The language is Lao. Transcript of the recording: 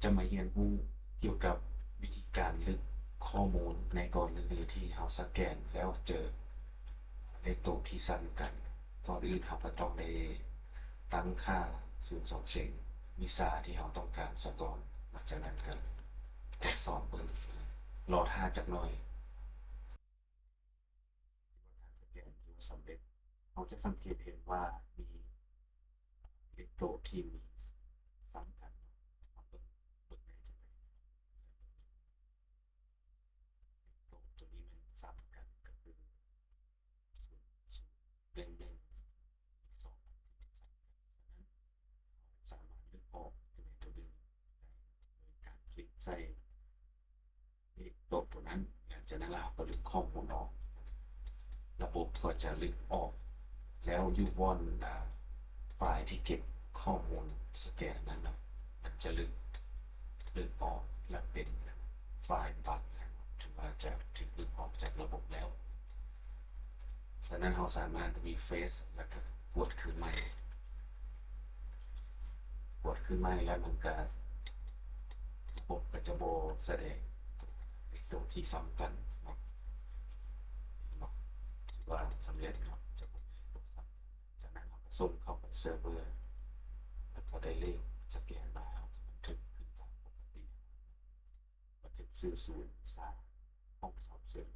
ຈະມາຮຽນຮູ້ກ່ຽວກັບວິທີການລຶກຂໍ້ມູນໃນກໍລະນີທີ່ເຮົາສະແກນແລ້ວເຈີເລກໂຕະທີ່ຊ້ຳກັນ. ກ່ອນອື່ນເຮົາກໍຕ້ອງໄດ້ຕັ້ງຄ່າສູນສອງເສັງວິຊາທີ່ເຮົາຕ້ອງການສາກ່ອນ. ຫຼັງຈາກນັ້ນກໍທົດສອບເບິ່ງ, ລໍຖ້າຈັກໜ້ອຍ. ການສະແກນຖືວ່າສຳເລັດ. ເຮົາຈະສັງເກດເຫັນວ່າມີເລກໂຕະທີ່ມີຊ້ຳກັນ. ເຮົາເບິ່ງ ເບິ່ງໄດ້ຈັ່ງໃດ? ເລກໂຕະຕົວນີ້ມັນຊ້ຳກັນ ກໍຄື ສູນ ສູນ ໜຶ່ງ ໜຶ່ງ ສອງ ສາມ ສາມ ສາມ ສາມ ສາມາດລຶກອອກຕົວໃດຕົວໜຶ່ງໄດ້ໂດຍການຄລິກໃສ່ເລກໂຕະຕົວນັ້ນ. ຫຼັງຈາກນັ້ນລະເຮົາກໍລຶກຂໍ້ມູນອອກ, ລະບົບກໍຈະລຶກອອກ ແລ້ວຢູ່ບ່ອນ ອາ ໄຟລ໌ທີ່ເກັບຂໍ້ມູນສະແກນນັ້ນນະ ມັນຈະລຶກ ລຶກອອກ ແລະ ເປັນໄຟລ໌ບັກ ຖືວ່າຈະຖືກລຶກອອກຈາກລະບົບແລ້ວ. ສະນັ້ນເຮົາສາມາດ refresh ແລ້ວກໍກວດຄືນໃໝ່, ກວດຄືນໃໝ່ແລ້ວມັນກະ ລະບົບກໍຈະບໍ່ສະແດງໂຕທີ່ຊ້ຳກັນເນາະ, ເນາະ ຖືວ່າສຳເລັດເນາະ, ຈະບໍ່ມີໂຕຊ້ຳກັນ. ຈາກນັ້ນເຮົາກໍສົ່ງເຂົ້າໄປເຊີເວີ ແລ້ວກໍໄດ້ເລກສະແກນມາ, ເຮົາກໍບັນທຶກຂຶ້ນຕາມປົກກະຕິ, ບັນທຶກຊື່ສູນ ສາ ຫ້ອງສອບເສີມ